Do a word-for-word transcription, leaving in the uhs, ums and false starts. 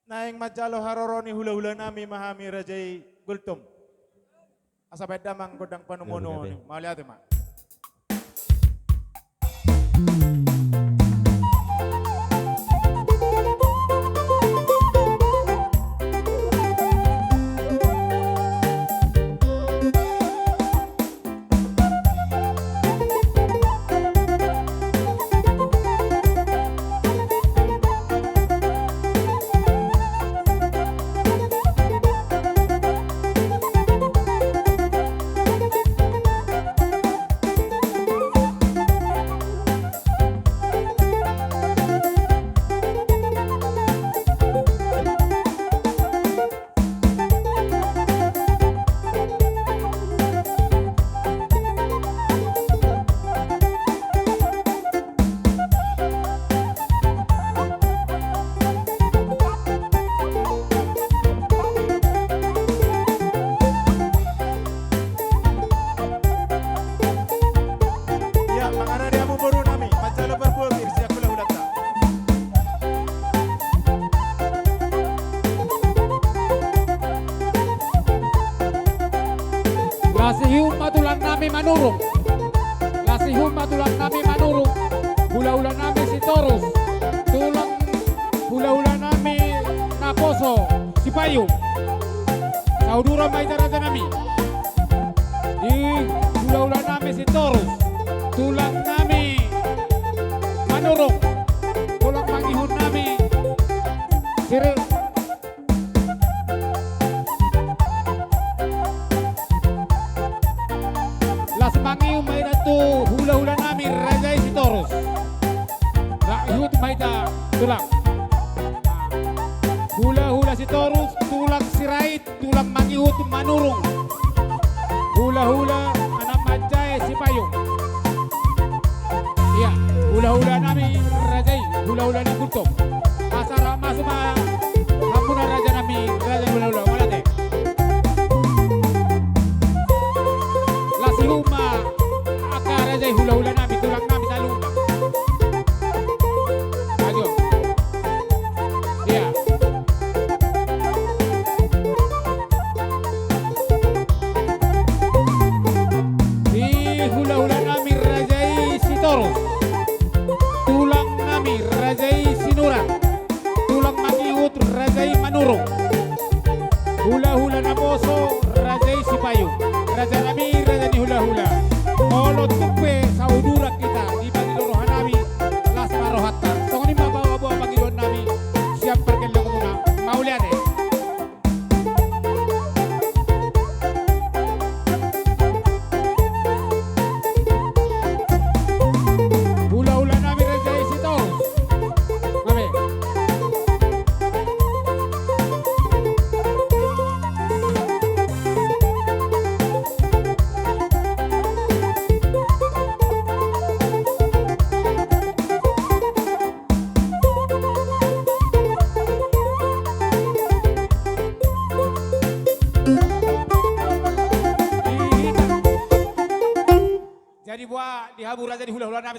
Naeng manjalo haroro ni hulahulanami ma hami raja i Gultom. Asa baen damang gondang panumon on. Mauliate ma. Ia, mangarade hamu borunami, manjalo parbuangir sian hulahulanta. Las ihum ma tulangnami Manurung. Las ihum ma tulangnami Manurung. Hulahulanami Sitorus. Tulang hulahulanami Naposo Sipayung. Saudura ma hita rajanami. Di hulahulanami Sitorus. Tulangnami Manurung. Tulang mangihunnami Siri. Las mangihut ma hita tu hulahulanami raja i Sitorus. Ra ihut ma hita tulang. Hulahula Sitorus, tulang Sirait, tulang mangihut Manurung. Hulahula anak manjae Sipayung. Ia, hulahulanami raja i, hulahula ni Gultom. Asa ra masuk ma hamuna rajanami, raja ni hulahula, mauliate. Las ihum ma angka raja i, hulahulanami, tulangnami saluhutna. Ajo. Ia. Di hulahulanami raja i Sitorus. Tulangnami raja i Sinurat. Tulang mangihut raja i Manurung. Hulahula Naposo raja i Sipayung. Rajanami, raja ni hulahula. Molo tung pe saudura hita, dibagi do rohanami, las ma rohanta. Songon i ma boaboa pangidoannami sian pargellengmuna. Mauliate. Hulahulanami raja i Sitorus. Mame. Jadi boha di hamu raja ni hulahulanami.